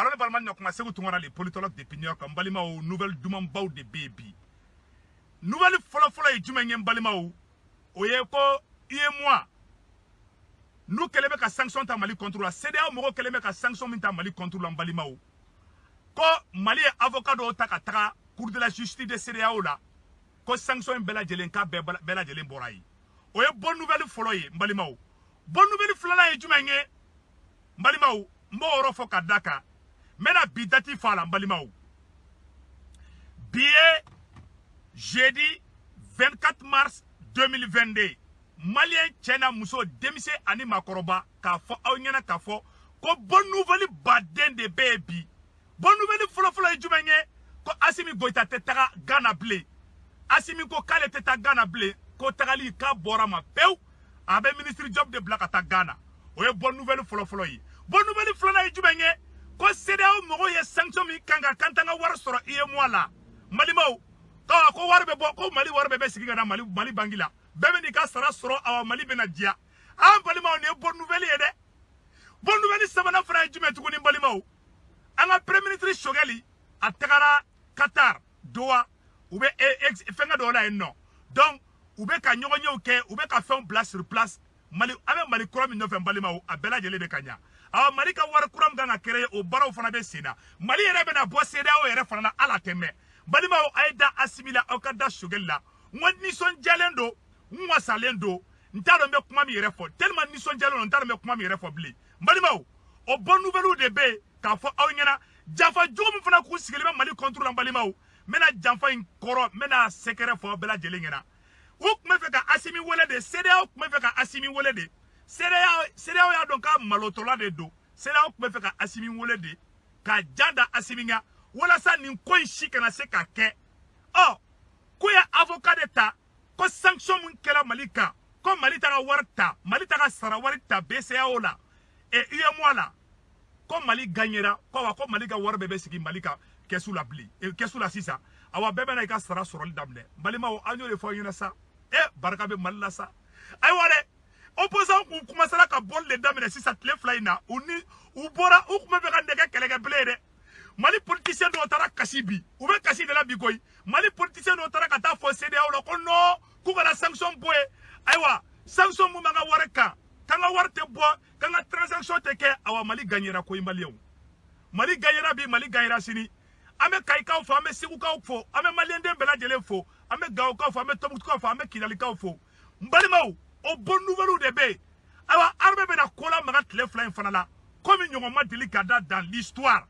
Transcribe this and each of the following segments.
Alors ne balima ɲɔkuma, Segu Tunkara, le politologue depuis New York. N balimaw, nouvelle dumanbaw de bɛ yen bi. Nouvelle fɔlɔfɔlɔ ye jumɛn ye, n balimaw? O ye ko UEMOA n'u kɛlen bɛ ka sanction ta Mali contre la. CEDEAO mɔgɔw kɛlen bɛ ka sanction min ta Mali contre la, n balimaw, ko Mali ye avocat dɔw ta ka taga Cour de la justice de CEDEAO la, ko sanction in bɛɛ lajɛlen k'a bɛɛ lajɛlen bɔra yen. O ye bonne nouvelle fɔlɔ ye, n balimaw. Bonne nouvelle filanan ye jumɛn ye, n balimaw? N b'o yɔrɔ fɔ ka da kan. N bɛna bi date fɔ a la, n balimaw. Bi ye jeudi 24 mars 2022. Maliyɛn cɛ n'a muso, denmisɛn ani maakɔrɔba, k'a fɔ aw ɲɛna k'a fɔ ko bonne nouvelle baden de bɛ yen bi. Bonne nouvelle fɔlɔfɔlɔ ye jumɛn ye? Ko Asimi Goyita tɛ taga Gana bilen. Asimi ko k'ale tɛ taa Gana bilen, ko tagali k'a bɔra ma pewu. A bɛ ministre Diop de bila ka taa Gana. O ye bonne nouvelle fɔlɔfɔlɔ ye. Bonne nouvelle filanan ye jumɛn ye? Ko CEDEAO mɔgɔw ye sanction min kan ka kan t'an ka wari sɔrɔ UEMOA la, Malimaw, ko wari bɛ bɔ, ko Mali wari bɛɛ bɛ sigi ka na Mali banki la, bɛɛ bɛ n'i ka sara sɔrɔ. Awa, Mali bɛna diya an balimaw. Nin ye bonne nouvelle ye dɛ. Bonne nouvelle sabanan fana ye jumɛn tuguni, balimaw? An ka premier ministre Choguel, a tagara Qatar, Doha. U bɛ fɛnkɛ dɔw la yen nɔ. Donc u bɛ ka ɲɔgɔnyew kɛ, u bɛ ka fɛnw bila sur place. Mali, an bɛ Mali kura min nɔfɛ, n balimaw, a bɛɛ lajɛlen bɛ ka ɲa. Awa, Mali ka wari kura min kan ka créer, o baaraw fana bɛ sen na. Mali yɛrɛ bɛna bɔ CEDEAO yɛrɛ fana na. Ala tɛ mɛn. Balimaw, a ye da Asimi la, aw ka da Choguel la. N ko nisɔndiyalen don, n wasalen don, n t'a dɔn n bɛ kuma min yɛrɛ fɔ, tellement nisɔndiyalen don, n t'a dɔn n bɛ kuma min yɛrɛ fɔ bilen. N balimaw, o bonne nouvelle de bɛ yen k'a fɔ aw ɲɛna. Janfa jugu min fana k'u sigilen bɛ Mali contre la, n balimaw, n bɛna janfa in kɔrɔ, n bɛna secret fɔ aw bɛɛ lajɛlen ɲɛna. U tun bɛ fɛ ka Asimi wele de. CEDEAO tun bɛ fɛ ka Asimi wele de. CEDEAO y'a dɔn k'a malotɔla de don. CEDEAO tun bɛ fɛ ka Asimi wele de ka jan da Asimi kan walasa nin ko in si kana se ka kɛ. Ɔ, ko ye avocat de ta, ko sanction mun kɛra Mali kan, ko Mali ta ka wari ta, Mali ta ka sara wari ta BCEAO la et UEMOA la, ko Mali gagnera, ko wa ko Mali ka wari bɛɛ bɛ sigi Mali ka kɛsu la bilen, kɛsu la sisan. Awa, bɛɛ bɛna i ka sara sɔrɔli daminɛ. Balimaw, an y'o de fɔ aw ɲɛna sa. E, barika bɛ Mali la sa. Ayiwa dɛ, opposant kun commencera ka bɔli de daminɛ sisan tile 2 in na. U ni u bɔra, u tun bɛ fɛ ka nɛgɛ kɛlɛkɛ bilen ye dɛ. Mali politicien dɔw taara kasi bi, u bɛ kasi de la bi koyi. Mali politicien dɔw taara ka taa fɔ CEDEAO la ko non, k'u kana sanction bɔ yen. Ayiwa, sanction mun b'an ka wari kan, k'an ka wari tɛ bɔ, k'an ka transaction tɛ kɛ. Awa, Mali gagnera koyi. Maliyɛnw, Mali gagnera bi, Mali gagnera sini. An bɛ Kayikaw fo, an bɛ Segukaw fo, an bɛ maliyɛnden bɛɛ lajɛlen fo, an bɛ Gawokaw fo, an bɛ Tɔnbukutukaw fo, an bɛ Kidalikaw fo. N balimaw, o bonne nouvelle de bɛ yen. Ayiwa, armée bɛna ko lamaga tile 2 in fana la, komi ɲɔgɔn ma deli ka da dans l'histoire.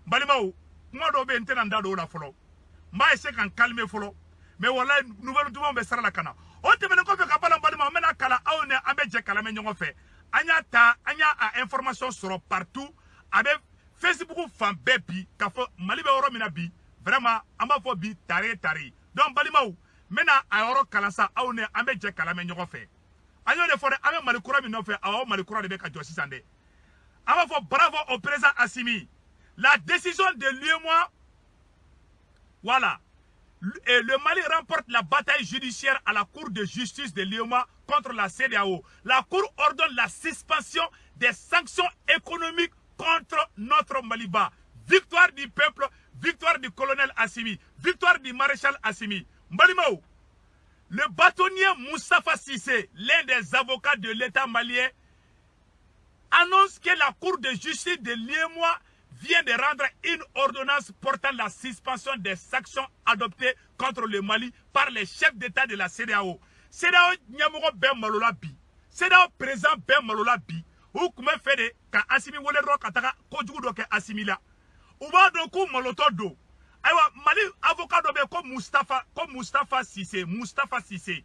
N balimaw, kuma dɔw bɛ yen, n tɛna n da don o la fɔlɔ, n b'a essayer ka n calmer fɔlɔ. Mais walayi, nouvelle dumanw bɛ sira la ka na. O tɛmɛnen kɔfɛ ka bɔ la, n balimaw, n bɛna kalan aw ni an bɛ jɛ kalan ɲɔgɔn fɛ. An y'a ta, an y'a a information sɔrɔ partout, a bɛ Facebook fan bɛɛ bi, k'a fɔ Mali bɛ yɔrɔ min na bi. Vraiment, an b'a fɔ bi tare tare. Donc balimaw, n bɛna a yɔrɔ kalan sa, aw ni an bɛ jɛ kalan mɛn ɲɔgɔn fɛ. An y'o de fɔ dɛ, an bɛ Mali kura min nɔfɛ, awɔ, Mali kura de bɛ ka jɔ sisan dɛ. An b'a fɔ bravo au président Assimi. La décision de l'UEMOA, voilà. Et le Mali remporte la bataille judiciaire à la Cour de justice de l'UEMOA contre la CEDEAO. La Cour ordonne la suspension des sanctions économiques contre notre Maliba. Victoire du peuple, victoire du colonel Assimi, victoire du maréchal Assimi. Mbalimaw, le bâtonnier Moustapha Sissé, l'un des avocats de l'État malien, annonce que la Cour de justice de l'UEMOA vient de rendre une ordonnance portant la suspension des sanctions adoptées contre le Mali par les chefs d'État de la CEDEAO. CEDEAO ɲɛmɔgɔ bɛɛ malola bi. CEDEAO président bɛɛ malola bi. U tun bɛ fɛ de ka Asimi wele dɔrɔn ka taga kojugu dɔ kɛ Asimi la. U b'a dɔn k'u malotɔ don. Ayiwa, Mali avocat dɔ bɛ yen ko Moustapha Cissé, Moustapha Cissé.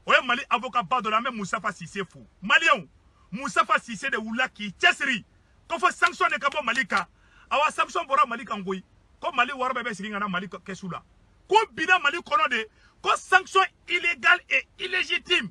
O ye Mali avocat ba dɔ la, an bɛ Moustapha Cissé fo. Maliyɛnw, Moustapha Cissé de wulila k'i cɛsiri ko fɔ sanction de ka bɔ Mali kan. Awa, sanction bɔra Mali kan koyi, ko Mali wari bɛɛ bɛ segin ka na Mali kɛsu la. Ko binna Mali kɔnɔ de, ko sanction illégale et illégitime.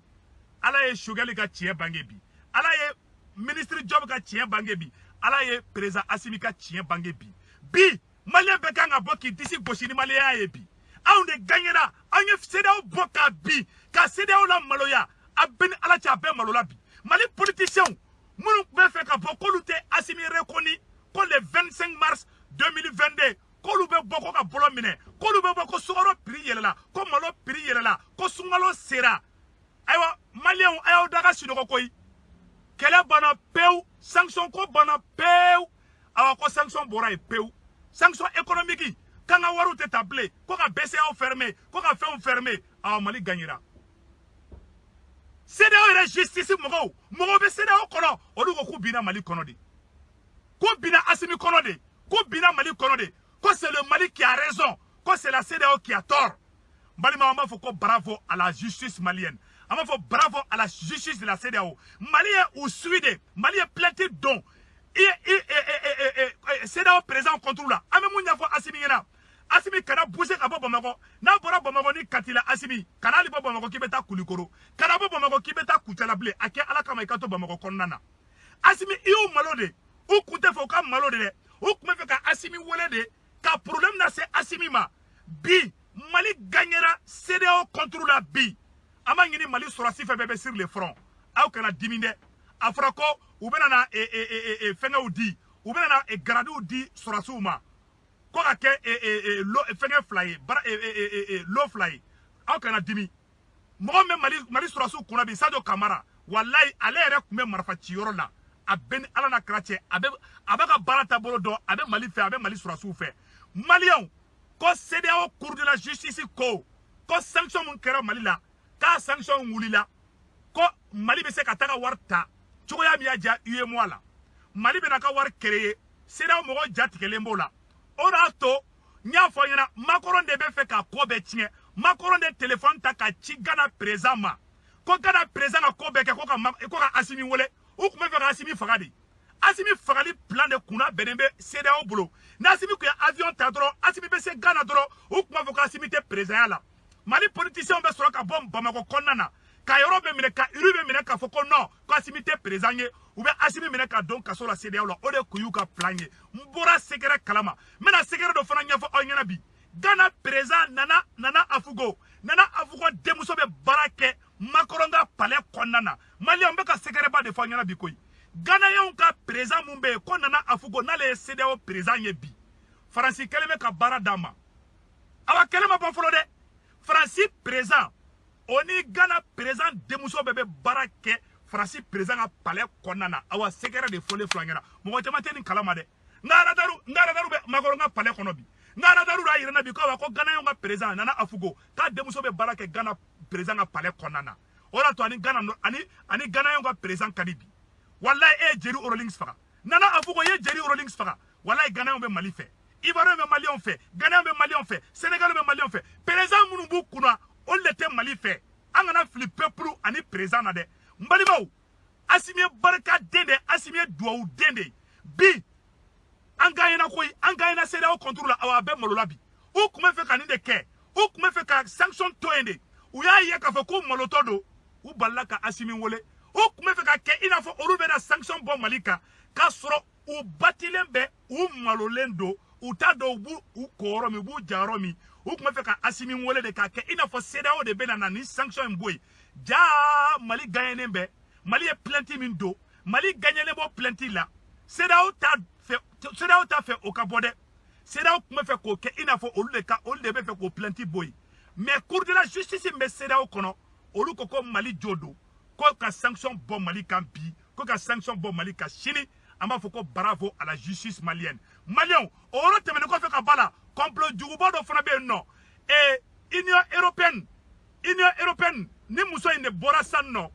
Ala ye Choguel ka tiɲɛ bange bi, Ala ye ministre Diop ka tiɲɛ bange bi, Ala ye président Assimi ka tiɲɛ bange bi. Bi maliyɛn bɛɛ kan ka bɔ k'i disi gosi ni maliyɛnya ye bi. Anw de gagnera, an ye CEDEAO bɔ ka bin, ka CEDEAO la maloya. A bɛɛ ni Ala cɛ, a bɛɛ malola bi. Mali politiciens minnu tun bɛ fɛ ka bɔ k'olu tɛ Assimi reconnu, Ko le 25 mars 2022, k'olu bɛ bɔ ko ka bɔlɔ minɛ, k'olu bɛ bɔ ko sukaro prix yɛlɛla, ko malo prix yɛlɛla, ko sunkalo sera. Ayiwa, Maliyɛnw, a y'aw da ka sunɔgɔ koyi. Kɛlɛ banna pewu, sanction ko banna pewu. Awa, ko sanction bɔra yen pewu, sanction économique, k'an ka wariw tɛ ta bilen, ko ka BCEAO fermer, ko ka fɛnw fermer. Awa, Mali gagnera. CEDEAO yɛrɛ justice mɔgɔw, mɔgɔw bɛ CEDEAO kɔnɔ, olu ko k'u binna Mali kɔnɔ de, k'u binna Asimi kɔnɔ de, k'u binna Mali kɔnɔ de, ko c'est le Mali qui a raison, ko c'est la CEDEAO qui a tort. N balimaw, an b'a fɔ ko bravo à la justice malienne, an b'a fɔ bravo à la justice de la CEDEAO. Mali ye u suit de, Mali ye plainte don i i CEDEAO président contre la. An bɛ mun ɲɛfɔ Asimi ɲɛna? Asimi kana bouger ka bɔ Bamakɔ. N'a bɔra Bamakɔ ni Kati la, Asimi kana hali bɔ Bamakɔ k'i bɛ taa Kulikoro, kana bɔ Bamakɔ k'i bɛ taa Kucala bilen. A kɛ Ala kama, i ka to Bamakɔ kɔnɔna na. Asimi, i y'u malo de, u kun tɛ fɛ u ka malo de dɛ. U kun bɛ fɛ ka Asimi wele de ka problème lase Asimi ma. Bi Mali gagnera CEDEAO contre la. Bi an b'a ɲini Mali sɔrɔsi fɛn fɛn bɛ sur le front, aw kana dimi dɛ. A fɔra ko u bɛna na fɛngɛw di, u bɛna na gradiw di sɔrɔsiw ma, ko ka kɛ fɛngɛ fila ye, bara lo fila ye. Aw kana dimi. Mɔgɔ min bɛ Mali sɔrɔsiw kunna bi, Sadio Kamara, walayi, ale yɛrɛ tun bɛ marifa ciyɔrɔ la. A bɛ ni Ala n'a kira cɛ, a bɛ ka baara taabolo dɔn, a bɛ Mali fɛ, a bɛ Mali sɔrɔsiw fɛ. Maliyɛnw, ko CEDEAO cour de la justice ko sanction mun kɛra Mali la, k'a sanction wulila, ko Mali bɛ se ka taga wari ta cogoya min y'a diya UEMOA la. Mali bɛna ka wari créer. CEDEAO mɔgɔw ja tigɛlen b'o la. O de y'a to n y'a fɔ ɲɛna, Macron de bɛ fɛ ka ko bɛɛ tiɲɛ. Macron de téléphone ta ka ci Ghana président ma, ko Ghana président ka ko bɛɛ kɛ ko ka Asimi wele. U tun bɛ fɛ ka Asimi faga de. Asimi fagali plan de kunna bɛnnen bɛ CEDEAO bolo. Ni Asimi tun ye avion ta dɔrɔn, Asimi bɛ se Ghana dɔrɔn, u tun b'a fɔ ko Asimi tɛ président ya la. Mali politiciens bɛ sɔrɔ ka bɔ Bamakɔ kɔnɔna na ka yɔrɔ bɛ minɛ, ka rue bɛ minɛ, k'a fɔ ko non, ko Asimi tɛ président ye. U bɛ Asimi minɛ ka don kaso la CEDEAO la. O de kun y'u ka plan ye. N bɔra secret kalama, n bɛna secret dɔ fana ɲɛfɔ aw ɲɛna bi. Ghana président Nana Afugo, Nana Afugo denmuso bɛ baara kɛ Macron ka palais kɔnɔna na. Maliyɛnw bɛ ka secret ba de fɔ aw ɲɛna bi koyi. Ghanayɛnw ka président mun bɛ yen ko Nana Afugo, n'ale ye CEDEAO président ye bi, Faransi kɛlen bɛ ka baara d'a ma. Awa, kɛlɛ ma ban fɔlɔ dɛ. Faransi président, o ni Ghana président denmuso bɛɛ bɛ baara kɛ Faransi président ka palais kɔnɔna na. Awa, secret de fɔlen filɛ ɲɛna, mɔgɔ caman tɛ nin kalama dɛ. N ka radaru bɛ Macron ka palais kɔnɔ bi. N ka radaru y'a yira n na bi ko awa, ko Ghanayɛnw ka président Nana Afugo k'a denmuso bɛ baara kɛ Ghana président ka palais kɔnɔna na. O de y'a to ani Ghana ani Ghanayɛnw ka président ka di bi. Walayi, e ye Jerry Rawlings faga. Nana Afugo ye Jerry Rawlings faga. Walayi, Ghanayɛnw bɛ Mali fɛ, Ivoirien bɛ Maliyɛnw fɛ, Ghanayɛnw bɛ Maliyɛnw fɛ, Sénégal bɛ Maliyɛnw fɛ. Président minnu b'u kunna, olu de tɛ Mali fɛ. An kana fili peuple ani président na dɛ. N balimaw, Asimi ye barika den de, Asimi ye duwawu den de. Bi an gagnera koyi, an gagnera CEDEAO contre la. Awa, a bɛɛ malola bi. U tun bɛ fɛ ka nin de kɛ, u tun bɛ fɛ ka sanction to yen de. U y'a ye k'a fɔ ko malotɔ don, u balila ka Asimi wele. U tun bɛ fɛ ka kɛ i n'a fɔ olu bɛna sanction bɔ Mali kan, k'a sɔrɔ u batilen bɛ, u malolen don, u t'a dɔn u b'u u ko yɔrɔ min, u b'u ja yɔrɔ min. U tun bɛ fɛ ka Asimi wele de k'a kɛ i n'a fɔ CEDEAO de bɛna na ni sanction in bɔ yen. Jaa, Mali gagnenen bɛ. Mali ye plainte min don, Mali gagnenen bɔ plainte la. CEDEAO t'a fɛ, CEDEAO t'a fɛ o ka bɔ dɛ. CEDEAO tun bɛ fɛ k'o kɛ i n'a fɔ olu de ka, olu de bɛ fɛ k'o plainte bɔ yen. Mais cour de la justice min bɛ CEDEAO kɔnɔ, olu ko ko Mali jo don, ko ka sanction bɔ Mali kan bi, ko ka sanction bɔ Mali kan sini. An b'a fɔ ko bravo à la justice malienne. Maliyɛnw, o yɔrɔ tɛmɛnen kɔfɛ ka ba la, complot juguba dɔ fana bɛ yen nɔ. Union européenne, Union européenne ni muso in de bɔra sisan nɔ,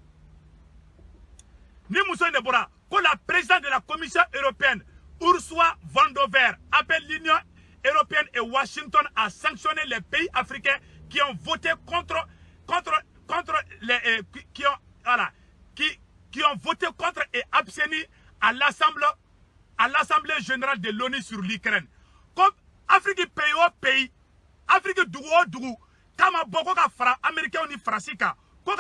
ni muso in de bɔra ko la présidente de la Commission européenne, Ursula von der Leyen, appelle l'Union européenne et Washington à sanctionner les pays africains qui ont voté contre contre contre les qui ont, voilà, qui ont voté contre et abstenu à l'Assemblée générale de l'ONU sur l'Ukraine. Comme Afrique pays o pays, Afrique dugu o dugu k'a ma bɔ ko ka fara Américains ni Faransi kan, ko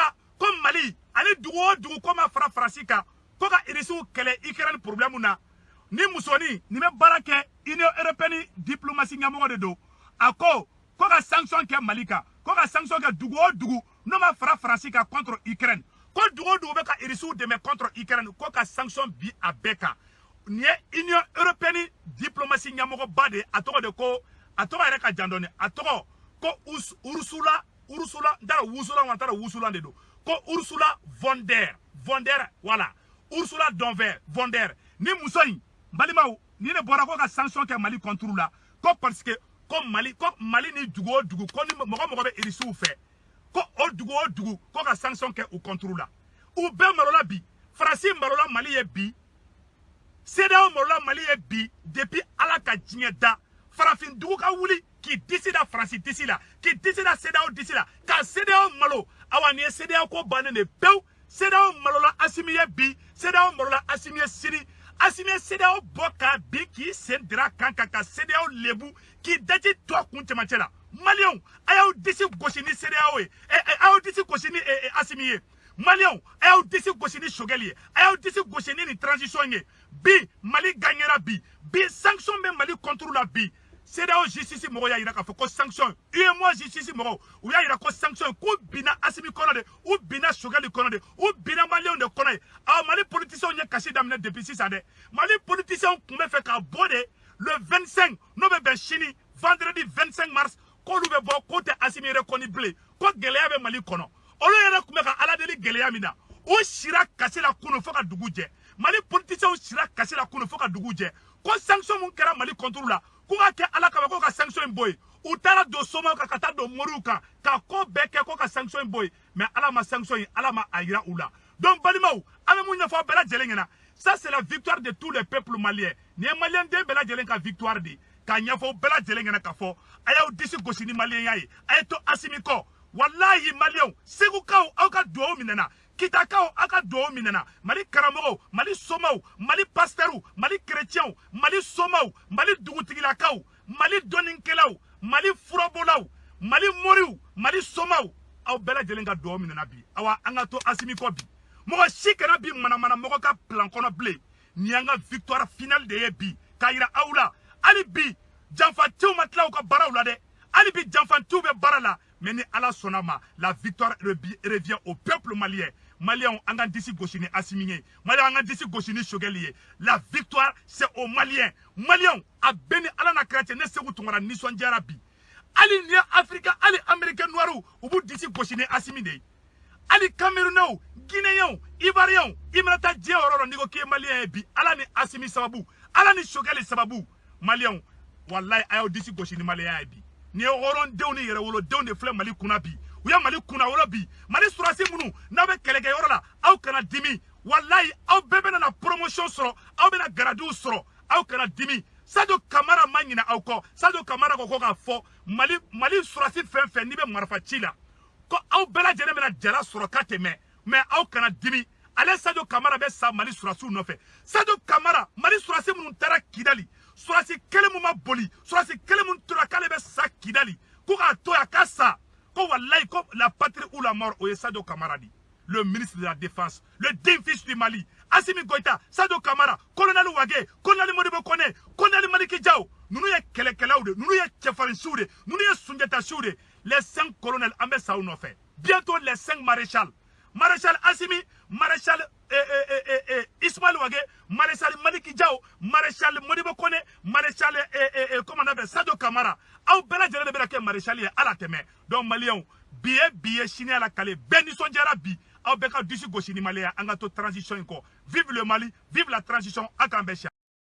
Mali ani dugu o dugu ko ma fara Faransi kan ko ka Irisiw kɛlɛ Ukraine problème na. Ni musonin nin bɛ baara kɛ Union européenne diplomatie ɲɛmɔgɔ de don. A ko ko ka sanction kɛ Mali kan, ko ka sanction kɛ dugu o dugu n'o ma fara Faransi kan contre Ukraine, ko dugu o dugu bɛ ka Irisiw dɛmɛ contre Ukraine, ko ka sanction bi a bɛɛ kan. Nin ye Union européenne diplomatie ɲɛmɔgɔba de ye. A tɔgɔ de ko, a tɔgɔ yɛrɛ ka jan dɔɔni, a tɔgɔ ko Ursula, Ursula, n t'a dɔn Wusula wa, n t'a dɔn Wusula de don, ko Ursula von der, voilà, Ursula von der. Ni muso in, balimaw, ni ne bɔra ko ka sanction kɛ Mali contre la, ko parce que ko Mali ni dugu o dugu, ko ni mɔgɔ mɔgɔ bɛ Irisiw fɛ, ko o dugu o dugu, ko ka sanction kɛ u contre la. U bɛɛ malola bi. Faransi malola Mali ye bi, CEDEAO malola Mali ye bi. Depuis Ala ka diɲɛ da, farafin dugu ka wuli k'i disi da Faransi disi la, k'i disi da CEDEAO disi la, ka CEDEAO malo, awa, nin ye CEDEAO ko bannen de pewu. CEDEAO malola Asimi ye bi, CEDEAO malola Asimi ye sini. Asimi ye CEDEAO bɔ k'a bin, k'i sen dira kan kan ka CEDEAO lebu, k'i daji to a kun cɛmancɛ la. Maliyɛnw, a y'aw disi gosi ni CEDEAO ye, a y'aw disi gosi ni Asimi ye. Maliyɛnw, a y'aw disi gosi ni Choguel ye, a y'aw disi gosi ni nin transition ye. Bi Mali gagnera bi. Bi sanction bɛ Mali contre la bi. CEDEAO justice mɔgɔw y'a yira k'a fɔ ko sanction, UEMOA justice mɔgɔw, u y'a yira ko sanction k'u binna Asimi kɔnɔ de, u binna Choguel kɔnɔ de, u binna maliyɛnw de kɔnɔ ye. Awa, Mali politiciens ye kasi daminɛ depuis sisan dɛ. Mali politiciens tun bɛ fɛ ka bɔ de le 25, n'o bɛ bɛn sini vendredi 25 mars, k'olu bɛ bɔ k'o tɛ Asimi reconnu bilen, ko gɛlɛya bɛ Mali kɔnɔ. Olu yɛrɛ tun bɛ ka Ala deli gɛlɛya min na, u sira kasi la kunun fo ka dugu jɛ. Mali politiciens sira kasi la kunun fo ka dugu jɛ, ko sanction mun kɛra Mali contre la, k'u ka kɛ Ala kama ko ka sanction in bɔ yen. U taara don somaw kan, ka taa don moriw kan, ka ko bɛɛ kɛ ko ka sanction in bɔ yen, mais Ala ma sanction in, Ala ma a yira u la. Donc balimaw, an bɛ mun ɲɛfɔ aw bɛɛ lajɛlen ɲɛna? Ça, c'est la victoire de tous les peuples maliens. Nin ye maliyɛn den bɛɛ lajɛlen ka victoire de ye. K'a ɲɛfɔ bɛɛ lajɛlen ɲɛna k'a fɔ a y'aw disi gosi ni maliyɛnya ye, a ye to Asimi kɔ. Walahi maliyɛnw, Segukaw, aw ka duwawu minɛna. Kitakaw, aw ka duwawu minɛna. Mali karamɔgɔw, Mali somaw, Mali pasitɛriw, Mali kerecɛnw, Mali somaw, Mali dugutigilakaw, Mali dɔnnikɛlaw, Mali furabɔlaw, Mali moriw, Mali somaw, aw bɛɛ lajɛlen ka duwawu minɛna bi. Awa, an ka to Asimi kɔ bi. Mɔgɔ si kana bi manamana mɔgɔ ka plan kɔnɔ bilen. Nin y'an ka victoire finale de ye bi, k'a yira aw la. Hali bi janfantiw ma tila u ka baaraw la dɛ, hali bi janfantiw bɛ baara la, mais ni Ala sɔnna ma, la victoire revient au peuple malien. Maliyɛnw, an ka disi gosi ni Asimi ye. Maliyɛnw, an ka disi gosi ni Choguel ye. La victoire, c'est aux Maliens. Maliyɛnw, a bɛɛ ni Ala n'a kira cɛ, ne Segu Tunkara nisɔndiyara bi. Hali ni ye Afirika, hali Américain noir, u b'u disi gosi ni Asimi de ye. Hali Camerounais, Guinéens, Ivoiriens, i mana taa diɲɛ yɔrɔ o yɔrɔ, n'i ko k'i ye maliyɛn ye bi, Ala ni Asimi sababu, Ala ni Choguel sababu, maliyɛnw, walayi, a y'aw disi gosi ni maliyɛnya ye bi. Nin ye hɔrɔndenw ni yɛrɛwolodenw de filɛ Mali kunna bi. U ye Mali kunna wolo bi. Mali surasi minnu n'aw bɛ kɛlɛkɛyɔrɔ la, aw kana dimi. Walayi, aw bɛɛ bɛna na promotion sɔrɔ, aw bɛna grade sɔrɔ, aw kana dimi. Sadio Kamara ma ɲinɛ aw kɔ. Sadio Kamara ko k'a fɔ Mali surasi fɛn fɛn n'i bɛ marifa ci la, ko aw bɛɛ lajɛlen bɛna jala sɔrɔ ka tɛmɛ, mais aw kana dimi. Ale Sadio Kamara bɛ sa Mali surasiw nɔfɛ. Sadio Kamara, Mali surasi minnu taara Kidali, surasi kelen mun ma boli, surasi kelen mun tora k'ale bɛ sa Kidali, ko k'a to yan a ka sa, ko walayi, ko la patrie ou la mort, o ye Sadio Kamara di, le ministre de la Défense, le digne fils du Mali, Assimi Goïta, Sadio Kamara, colonel Wage, colonel Modibo Kone, colonel Maliki Diaw. Ninnu ye kɛlɛkɛlaw de, ninnu ye cɛfarinsiw de, ninnu ye sunjatasiw de. Les cinq colonels, an bɛ sa u nɔfɛ. Bientôt les cinq maréchals: maréchal Assimi, maréchal Ismaël Wage, maréchal Maliki Diaw, maréchal Modibo Kone, maréchal comment on appelle, Sadio Kamara. Aw bɛɛ lajɛlen de bɛna kɛ maréchal ye, Ala tɛmɛ. Donc maliyɛnw, bi ye bi ye, sini Ala kale, bɛɛ nisɔndiyara bi. Aw bɛɛ ka disi gosi ni maliyɛn, an ka to transition in kɔ. Vive le Mali, vive la transition. A k'an bɛɛ siya.